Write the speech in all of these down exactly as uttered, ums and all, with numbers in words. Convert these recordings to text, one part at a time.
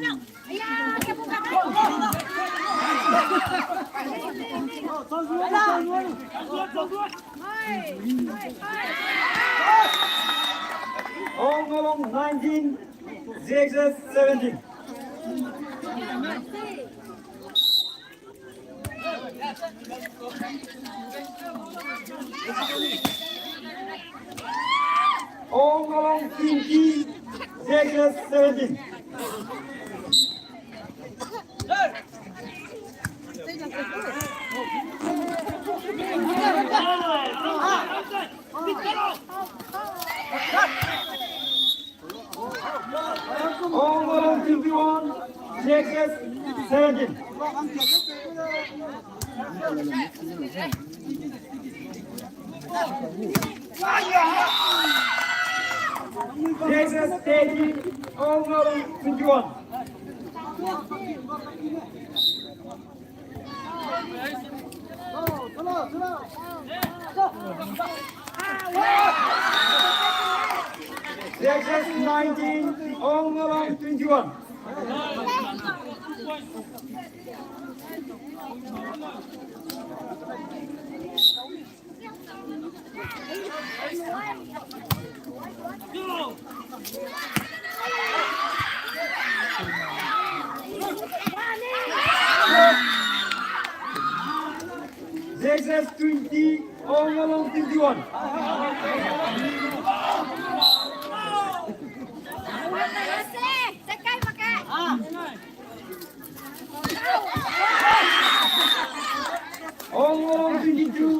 Ong Ngalong nineteen, Z X S seventeen. Ong Ngalong twenty, Z X S seventeen. Ong Ngalong twenty-one, Z X S seventeen. Z X S thirteen, Ong Ngalong twenty-one. Z X S nineteen, Ong Ngalong twenty-one. Z X S twenty, Ong Ngalong twenty-one. Ong Ngalong twenty-two,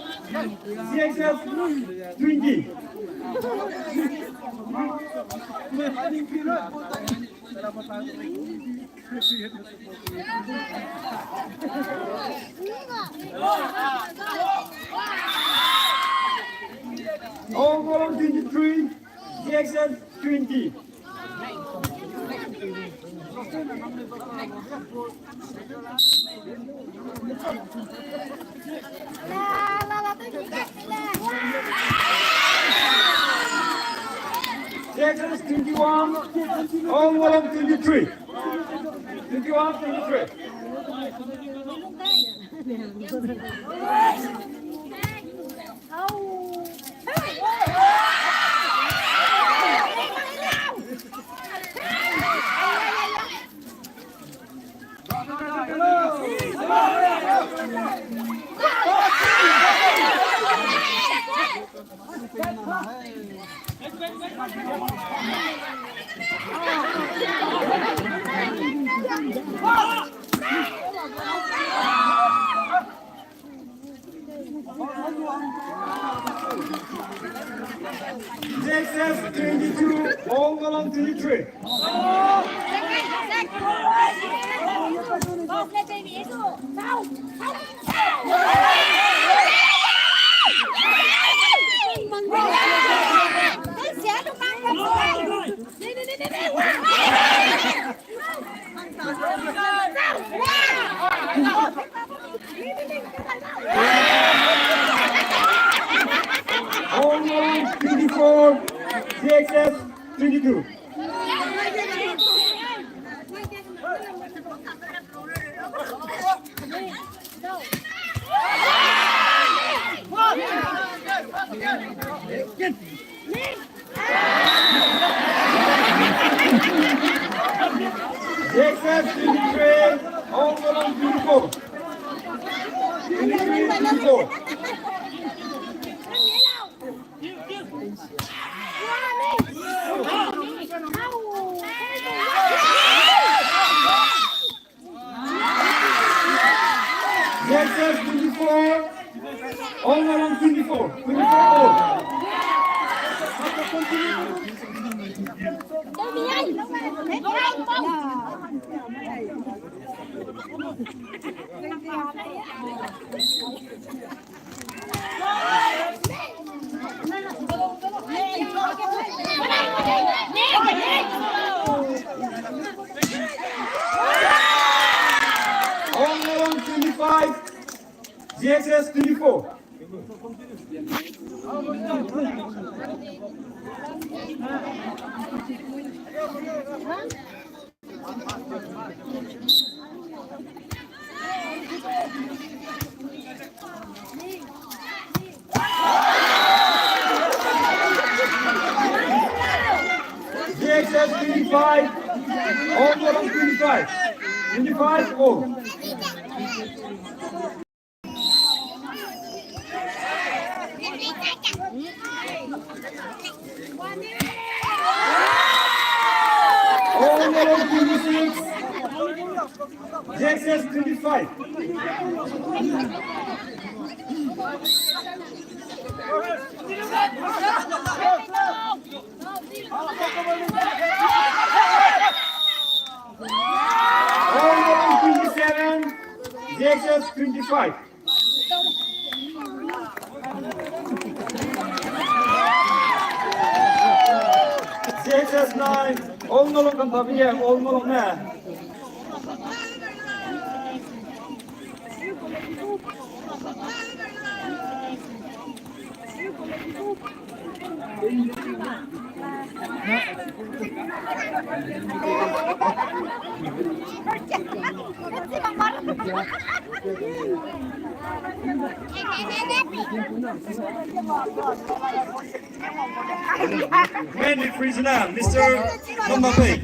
Z X S twenty. Ong Ngalong twenty-three, Z X S twenty. Z X S twenty-one, Ong Ngalong twenty-three. Twenty-one, twenty-three. Z X S twenty-two, Ong Ngalong twenty-three. Ong Ngalong twenty-four, Z X S twenty-two. Z X S twenty-three, Ong Ngalong twenty-four. Twenty-three, twenty-four. Z X S twenty-four, Ong Ngalong twenty-four, twenty-four all. Ong Ngalong twenty-five, Z X S twenty-four. Five. All Nalong twenty-five. Twenty-five all. All Nalong twenty-six. J X S twenty-five. All Nalong twenty-seven, J X S twenty-five. J X S nine, All Nalong kan tabi ye, All Nalong ne. Main referee na, Mister Nambapei.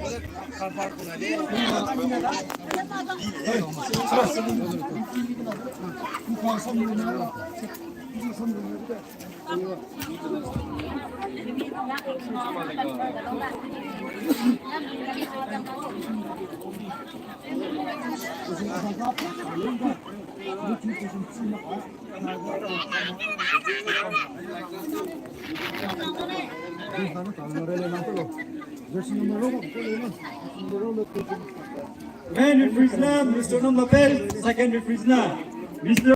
Main referee na, Mister Nambapei, second referee na, Mister